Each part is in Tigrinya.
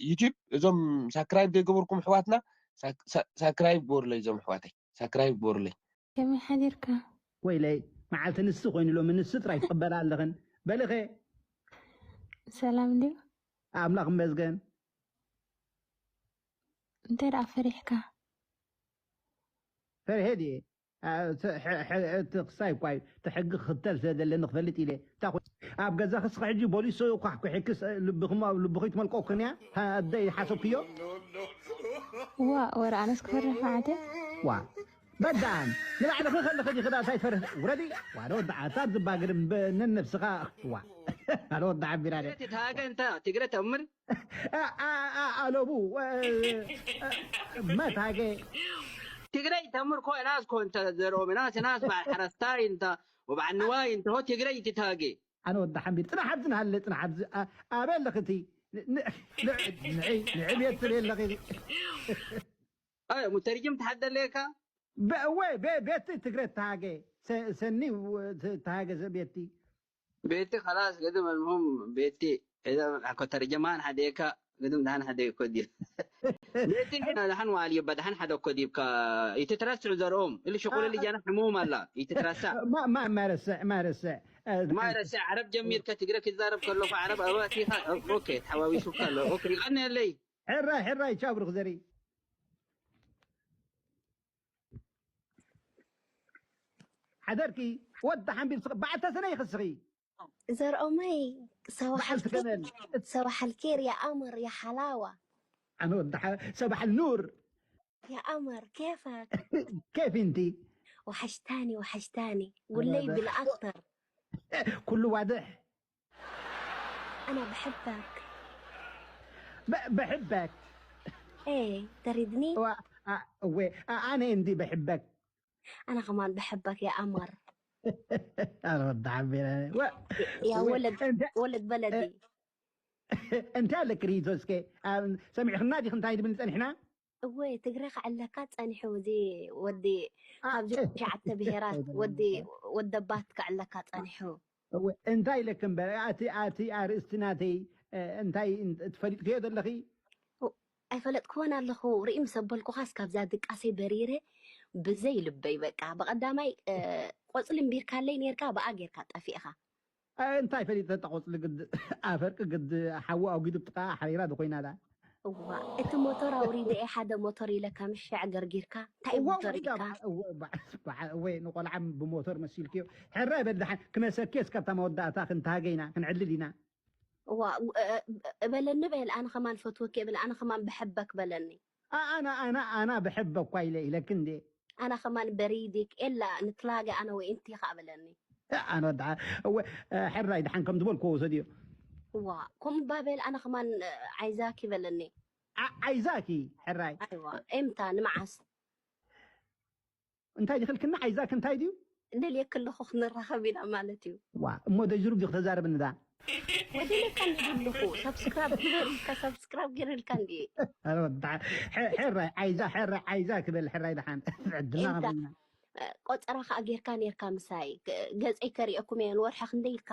ዩቲዩብ እዞም ሳክራይብ ዘይገበርኩም ኣሕዋትና ሳክራይብ ግበሩለይ። እዞም ኣሕዋተይ ሳክራይብ ግበሩለይ። ከመይ ሓዲርካ? ወይለይ መዓልቲ ንሱ ኮይኑ ሎሚ ንሱ ጥራይ ትቕበላ ኣለኽን በልኸ ሰላም ድዩ? ኣምላኽ እመስገን። እንታይ ደኣ ፈሪሕካ? ፈርሄ ድየ እቲ ክሳይ እኳ እዩ እቲ ሕጊ ክኽተል ስለ ዘለኒ ክፈልጥ ኢለ። ኣብ ገዛ ክስኻ ሕጂ ቦሊሶ ኳሕኩሒክስ ልብኹም ኣብ ልብኹ ይትመልቀኩን እያ። ኣደይ ሓሰብክዮ ዋ ወረ ኣነስ ክፈርሕ ማዓተ ዋ በዳን ንላዕሊ ክኸልኸ ዲኽዳ እንታይ ትፈርህ ውረዲ ዋዶ ደዓታ ዝባግር ነነብስኻ ዋ ኣዶ ደዓቢራ ትግረ ተምር ኣለቡ መታገ ትግራይ ተምር ኮ ናስ ኮ እንተ ዘርኦም ናስ ናስ በዓል ሓረስታይ እንተ ወበዓል ንዋይ እንተ ሆ ትግራይ ትታገ ኣነ ወዲ ሓምቢር ፅናሕ ኣብዚ ንሃለ ፅናሕ ኣብዚ ኣበይ ኣለኽቲ ንዕቤት ትብል ኣለኺ ሙተርጅም ትሓደለካ ወይ ቤቲ ትግረ ተሃገ ሰኒ ተሃገ ቤቲ ቤቲ خلاص ግድም المهم ቤቲ እዛ ተርጀማን ሓደካ ግድም ደሓን ሓደ እኮ ዲብ ቤቲ ግን ደሓን ዋል ይባ ደሓን ሓደ እኮ ዲብካ ይትትረስዑ ዘርኦም ኢሉ ሽቁለ ልጃና ሕሙም ኣላ ይትትረሳ ማረሰዕ ማረሰዕ ማረሰ ዓረብ ጀሚርከ ትግረ ክዛረብ ከለኹ ዓረብ ኣባቲኻ ኦኬ ተሓዋዊሱካ ኣሎ ኦኬ ይቐንየለይ ሕራይ ሕራይ ቻው ብሩክ ዘሪ ሓደርኪ ወዲ ሓንቢብ ስቕ በዓል ተሰነይ ክስኺ ዘርኦመይ በዓል ትከነል ሰባሓል ኬር የኣምር የሓላዋ ኣነ ወዲ ሰባሓል ኑር የኣምር ኬፈክ ኬፍ እንቲ ወሓሽታኒ ወሓሽታኒ ውለይ ብልኣክተር ኩሉ ዋድሕ أنا بحبك ب- بحبك ايه تريدني و- آه، وي- آه، انا اندي بحبك أنا كمان بحبك يا قمر انا ودي حبيبي أنا. و- يا وي- ولد انت ولد بلدي انت لك ريزو اسكي آه، سمعنا دي خنتاي من سنحنا እወ ትግረ ክዕለካ ጸኒሑ እዚ ወዲ ካብዚ ትሽዓተ ብሄራት ወዲ ወደባት ክዕለካ ጸኒሑ እንታይ ኢለክ እምበር ኣቲ ኣቲ ኣርእስቲ ናተይ እንታይ ትፈልጥክዮ ዘለኺ ኣይፈለጥክዎን ኣለኹ ርኢ ምስ ኣበልኩኻስ ካብዛ ድቃሰይ በሪረ ብዘይ ልበይ በቃ ብቐዳማይ ቆፅሊ እምቢርካለይ ነርካ ብኣ ጌርካ ጠፊእኻ እንታይ ፈሊጠ ተቆፅሊ ግድ ኣፈርቂ ግድ ሓዊ ኣጉዱ ብጥቃ ሓሪራ ድኮይና ዳ እዋ እቲ ሞቶር ኣውሪደ እየ ሓደ ሞቶር ኢለካ ምሸዕ ገርጊርካ እንታይ ሞቶር ኢልካ ወይ ንቆልዓ ብሞቶር መሲልክዮ ሕራይ በል ደሓን ክመሰኪ እስከ ኣብታ መወዳእታ ክንተሃገ ኢና ክንዕልል ኢና እዋ እበለኒ በል ኣነ ከማን ፈትወኪ እብል ኣነ ከማን ብሕበክ በለኒ ኣና ኣና ኣና ብሕበኳ ኢለ ኢለክ እንዴ ኣና ከማን በሪዲክ ኤላ ንትላገ ኣነ ወይ እንቲ ካ በለኒ ኣነ ወዳ ሕራይ ድሓን ከም ዝበልኩ ወሰድዮ ዋ ከምኡ ባበል ኣነ ከማን ዓይዛኪ በለኒ ዓይዛኪ ሕራይ ኣይዋ ኤምታ ንመዓስ እንታይ ድክልክና ዓይዛክ እንታይ ድዩ ደልየክ ኣለኹ ክንራኸብ ኢና ማለት እዩ ዋ እሞ ደጅሩብ ዲክ ተዛረብኒ ዳ ወደለካ ንብልኹ ሰብስክራብ ግበር ኢልካ ሰብስክራብ ገይረልካ እንዲ ሕራይ ዓይዛ ሕራይ ዓይዛ ክበል ሕራይ ድሓን ዕድና ቆፀራ ከዓ ጌርካ ኔርካ ምሳይ ገፀይ ከሪአኩም እየ ንወርሒ ክንደይ ኢልካ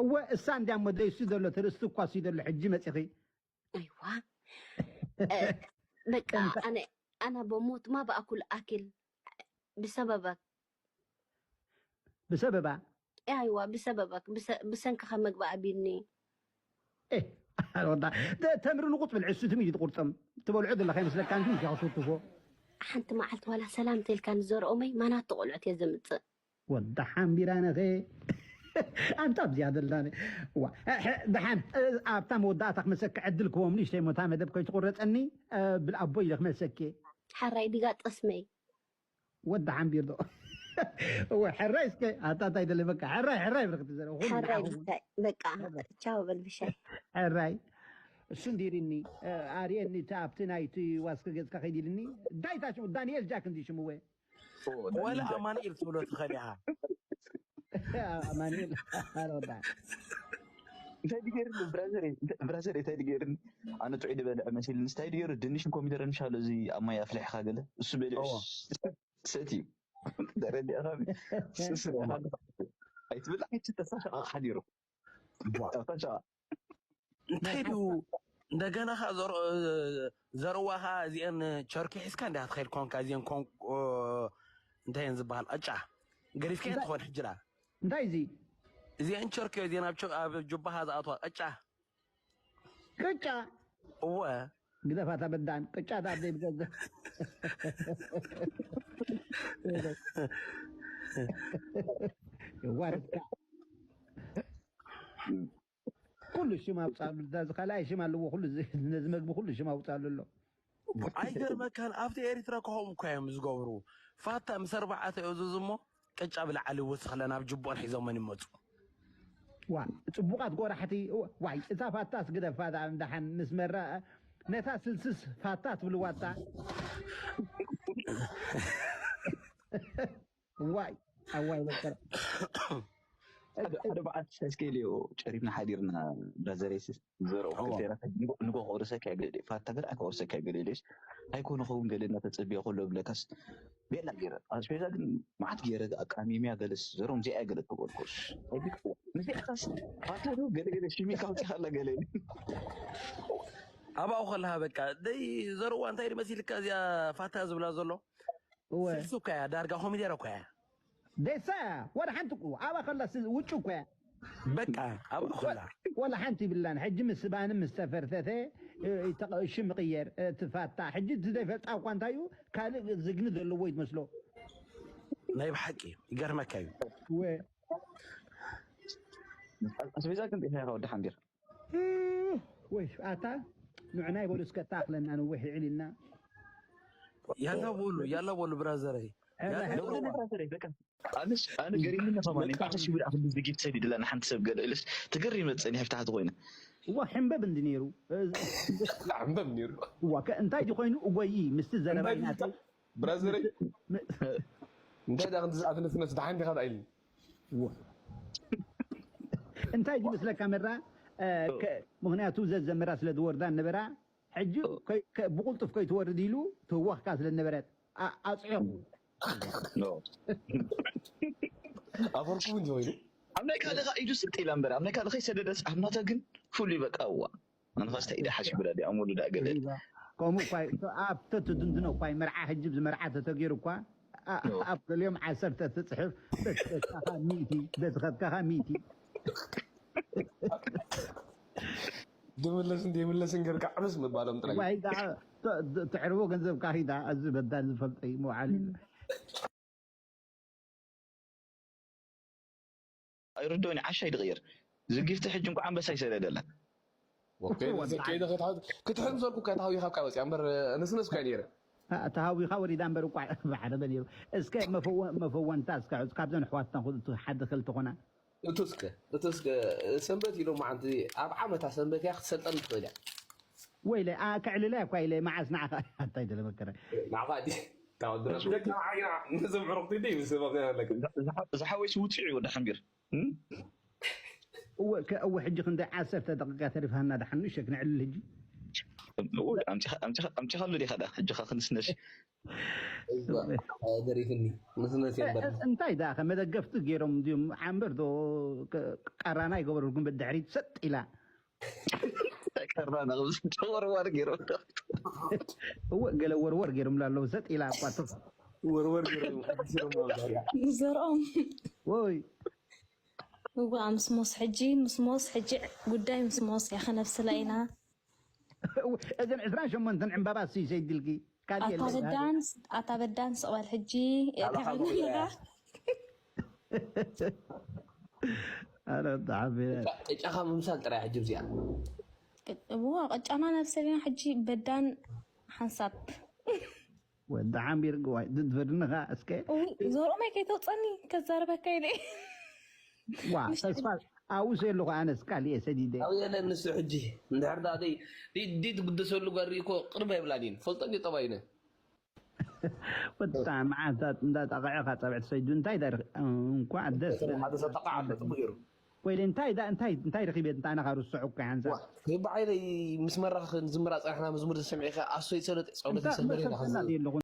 እወ እሳ እንዲያ እሞ ደይሱ ዘሎ ትርእስቲ እኳ ሲ ዘሎ ሕጂ መፂኺ ኣይዋ በቃ ኣነ ኣና በሞት ማ በኣኩል ኣኪል ብሰበበክ ብሰበባ ኣይዋ ብሰበበክ ብሰንክኻ መግቢ ኣቢልኒ ተምሪ ንቁጥ ብል ዕሱ ትም እዩ ትቁርጥም ትበልዖ ዘለካ ይመስለካ እንጂ ምሻ ክትውትፎ ሓንቲ መዓልቲ ዋላ ሰላም ተልካ ንዘርኦመይ ማናት ተቆልዑት እየ ዘምፅእ ወዳ ሓምቢራነኸ ኣንታ ኣብዚኣ ዘለና ደሓን ኣብታ መወዳእታ ክመሰኪ ዕድል ክቦም ንእሽተይ ሞታ መደብ ከይትቁረፀኒ ብል ኣቦ ኢለ ክመሰኪ ሓራይ ዲጋ ጠስመይ ወዲ ሓምቢር ዶ ሕራይ እስከ ኣታ እንታይ ደለ በቃ ሕራይ ሕራይ ብርክ ትዘረብ ሕራይ ብሻይ በቃ ቻው በል ብሻይ ሕራይ እሱ እንዲርኒ ኣርእየኒ ኣብቲ ናይቲ ዋስኪ ገፅካ ከይዲልኒ ዳይታ ሽሙ ዳንኤል ጃክ እንዲ ሽሙ ወ ወላ ኣማኑኤል ትብሎ ትኽእል ኢኻ ኣማኑኤል ኣሮዳ እንታይ ድገርኒ ብራዘር እንታይ ድገርኒ ኣነ ጥዑይ ዝበልዐ መሲልኒ እንታይ ድገሩ ድንሽን ኮሚደረን ሻሎ እዚ ኣብ ማይ ኣፍልሕካ ገለ እሱ በሊዑ ሰት እዩ ተረዲእካ ኣይትብላ ኣይትተሳሸቃ ሓዲሩ እንታይ ድዩ እንደገና ኸዓ ዘር- ዘርዋ ኸዓ እዚአን ቸርኪ ሒዝካ እንዲያ ትኸይድ ኮንካ እዚአን ኮን እንታይ እየን ዝበሃል ቅጫ ገዲፍካ እየን ትኾን ሕጅራ እንታይ እዚ እዚአን ቸርኪ እዚአን ኣብ ቸ- ኣብ ጁባኻ ዝኣትዋ ቅጫ ቅጫ እወ ግደፋታ በዳን ቅጫ ዳብ ዘይብገዛ ዋርካ ኩሉ ሽም ኣውፃሉ። እዛ እዚ ካልኣይ ሽም ኣለዎ። ኩሉ እዚ ነዚ መግቢ ኩሉ ሽም ኣውፃሉ ኣሎ። ኣይገርመካን ኣብቲ ኤሪትራ ከኸም እኳ እዮም ዝገብሩ። ፋታ ምስ ኣርባዕተ እዙዝ እሞ ቅጫ ብላዕሊ ይወስኽለን ኣብ ጅቦን ሒዞመን ይመፁ። ዋ ፅቡቃት ጎራሕቲ ዋይ እዛ ፋታስ ግደፋ ዳ- እንዳሓን ምስ መራ ነታ ስልስስ ፋታ ትብልዋ እታ ዋይ ኣዋይ በቀር ሓደ ሓደ በዓል ሳይስኬል እዩ ጨሪፍና ሓዲርና ብራዘረይስ ዘርኦ ክልተ ንጎ ክወርሰካ ገለ ፋታ ገለ ኣይከወርሰካ ገለ ኢለስ ኣይኮነ ኸውን ገለ እናተጸብየ ከሎ ብለካስ ቤላ ገይረ ኣስቤዛ ግን መዓት ገይረ ኣቃሚምያ ገለስ ዘሮም ዚኣ ገለ ተበልኩስ ምስዚኣስ ፋታ ዶ ገለ ገለ ሽሚካ ኣውፂኻላ ገለ ኣብኡ ከለሃ በቃ ደይ ዘርዋ እንታይ ድመሲልካ እዚኣ ፋታ ዝብላ ዘሎ እወ ስልሱ እኮ እያ ዳርጋ ኮሚደረ እኮ እያ ደሳ ወላ ሓንቲ እኮ ኣብኣ ከላ ስ- ውጩ እኮ እያ በቃ ኣብኣ ከላ ወላ ሓንቲ ይብላን ሕጂ ምስ ስባንም ምስ ተፈርተተ እ፣ ይተቐ- ሽም ይቕየር እ፣ ትፋታ ሕጂ እቲ ዘይፈልጣ እኳ እንታይ እዩ ካልእ ዝግኒ ዘለዎ እዩ ትመስሎ ናይ ብሓቂ ይገርመካ እዩ ወ ኣስቤዛ ግን ዲኻ ኢኻ ወዲ ሓንቢር ወይ ኣታ ንዕናይ በሉ እስከ ታኽለና ንውሕ ይዕል ኢልና ያላ በሉ ያላ በሉ ብራዘረይ ኧረ፣ ያላ ኧረ፣ በሉ። ኣነ ኣነ ገሪምኒ ከማን እንኳዕ ተሽውዳ ክንዲ ዝጊት ሰዲድላ ንሓንቲ ሰብ ገለ ኢለስ ትገሪመ ጸኒሐ ብታሕቲ ኮይነ እዋ ሕንበብ እንዲ ነይሩ ሕንበብ ነይሩ እዋ ከ እንታይ ድዩ ኮይኑ እጎይ ምስቲ ዘረባይ እንታይ ናተይ ብራዘረይ እንታይ ዳ ክንዲ ዝኣትነትነት ደሓን ዲኻ ዳ ኢልኒ እንታይ ዝመስለካ መራ ምክንያቱ ዘዘመራ ስለ ዝወርዳ ነበራ ሕጂ ብቁልጡፍ ከይትወርድ ኢሉ ትህወኽካ ስለ ነበረት ኣፅዕቑ ኣፈርኩም እንዲ ኮይኑ ኣብ ናይ ካልኻ ኢዱ ስጥ ኢላ እምበር ኣብ ናይ ካልኻ ይሰደደስ ኣብ ናታ ግን ፍሉይ በቃ እዋ ኣንፋስታ ኢዳ ሓሲቡላ ዲኣ ሙሉ ዳ ገለ ከምኡ እኳ ኣብተ ትድንድኖ እኳ መርዓ ሕጂ ብዝመርዓ ተተገይሩ እኳ ኣብ ገሊኦም ዓሰርተ ትፅሕፍ በትኸትካኻ ሚእቲ በትኸትካኻ ሚእቲ ድምለስን ደይምለስን ገርካ ዕብስ ምባሎም ጥራይ ዋይ ዳ ትዕርቦ ገንዘብካ ሂዳ እዚ በዳል ዝፈልጠ እዩ መውዓል እዩ ኣይርድኦኒ ዓሻ ይድቕየር ዝጊፍቲ ሕጂ እንኳ ኣንበሳ ይሰደደላ ክትሕን ዘልኩ ከታሃዊ ካብ ካወፅያ እምበር ንስነስ ካይ ነይረ ተሃዊኻ ወሪዳ እምበር እኳ ብሓደበ ነይሩ እስከ መፈወንታ እስከ ካብዘን ኣሕዋትና ሓደ ክልተ ኮና እቱ እስከ እቱ እስከ ሰንበት ኢሎም መዓንቲ ኣብ ዓመታ ሰንበት እያ ክትሰልጠን ትኽእል እያ ወይለ ከዕልላ እኳ ኢለ መዓስ ንዓኻ ኣታይ ደለመከረ ንዓኻ ደቂ ዓይና ንስም ዕሩኽቲ ደይ ምስ ዝሓወይሲ ውፅዕ እዩ ወዲ ሓንቢር እወ ሕጂ ክንደ ዓሰርተ ደቂቃ ተሪፋና ደሓን ንሸክ ንዕልል ሕጂ ኣምፂኻሉ ዲኻ ዳ ሕጂ ካ ክንስነሽ ደሪፍኒ ንስነስ እምበር እንታይ ዳ ከ መደገፍቲ ገይሮም ድዮም ሓንበር ዶ ቃራና ይገበረልኩም ብድሕሪት ሰጥ ኢላ ቀራና ተወርዋር ገይሮም እወ ገለ ወርወር ገይሮም ላለዉ ሰጥ ኢላ ኣቋ ወርወር ገይሮም ዘርኦም ወይ እዋ ምስሞስ ሕጂ ምስሞስ ሕጂ ጉዳይ ምስሞስ ያኸነብስላ ኢና እዘን ዕስራን ሸሞንተን ዕምባባ ስይ ሰይድልኪ ካልእ ኣታ የለን። በዳን ኣታ በዳን ስቕበል ሕጂ ኣታ ተዓልምልኻ ኣረ ተዓቢረ ቅጫኻ ምምሳል ጥራይ ሕጂ ብዚኣ እዎ ቅጫና ነብሰልና ሕጂ በዳን ሓንሳብ ወዲ ሓንቢር ግዋይ ድድፍርንኻ እስከ እውይ፣ ዞርኦመይ ከይተውፀኒ ከዛርበካ ኢለ። ዋ፣ ተስፋ ኣብኡ ሰ ኣለኹ ኣነስ ካሊእ ሰዲደ። ኣብኡ የለን ንሱ ሕጂ። እንድሕር ደኣ ደይ-፣ ደይ-፣ ደይትግደሰሉ ጓል ሪእኮ ቅርብ ኣይብላን እየን። ፈልጦን እየ ጠባዩነ። ወጣ መዓልታት እንዳጠቕዐኻ ጸብዕቲ ሰይዱ እንታይ ደር-፣ እንኳዕ ደስ በለ። ሓደ ሰብ ጠቕዓ ኣሎ፣ ጽቡቕ ገይሩ። ወይለ እንታይ ዳ እንታይ እንታይ ረኺበ እንታ ኣነ ካሩ ዝስዑ እኮ ሓንሳ ዋ፣ በዓይነይ ምስ መራኽ ንዝምራ ጸናሕና መዝሙር ዝሰምዒ ከ ኣሶይ ጸሎት ጸሎት እንታይ ይሰምር ኢና መስፈርትና ከዚ። ዘየለኹ